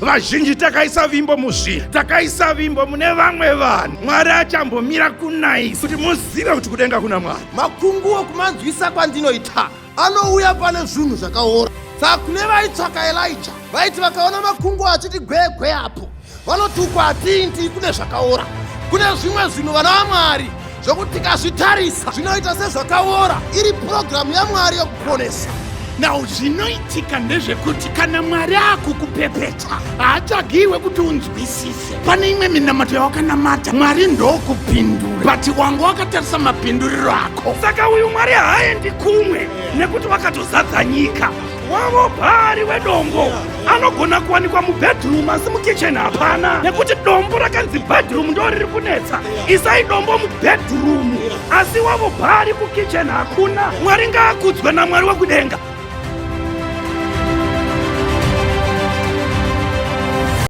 Vazhinji takaisa vimbo muzvinhu, takaisa vimbo mune vamwe vanhu. Mwari achambomira kunayisa kuti muzive kuti kudenga kuna Mwari. Makunguwo kumanzwisa kwandinoita anouya pane zvinhu zvakaora. Saka kune vaitsvaka Elija vaiti vakaona makunguwo achiti gwegwe apo vanoti uko hatiindi, kune zvakaora. Kune zvimwe zvinhu, vana vaMwari, zvokuti tikazvitarisa zvinoita sezvakaora, iri purogiramu yaMwari yokuponesa. Now zvinoitika ndezvekuti kana Mwari akukupepeta, haatsvagiwe kuti unzwisise. Pane imwe minamato yawakanamata, Mwari ndokupindura, but wanga wakatarisa mapinduriro ako. Saka uyu Mwari haaendi kumwe nekuti wakatozadza nyika. Wavo Bhaari wedombo anogona kuwanikwa mubedroom, asi mukicheni hapana, nekuti dombo rakanzi bedroom ndo riri kunetsa. Isai dombo mubedroom, asi wavo Bhaari kukicheni hakuna. Mwari ngaakudzwe naMwari wekudenga.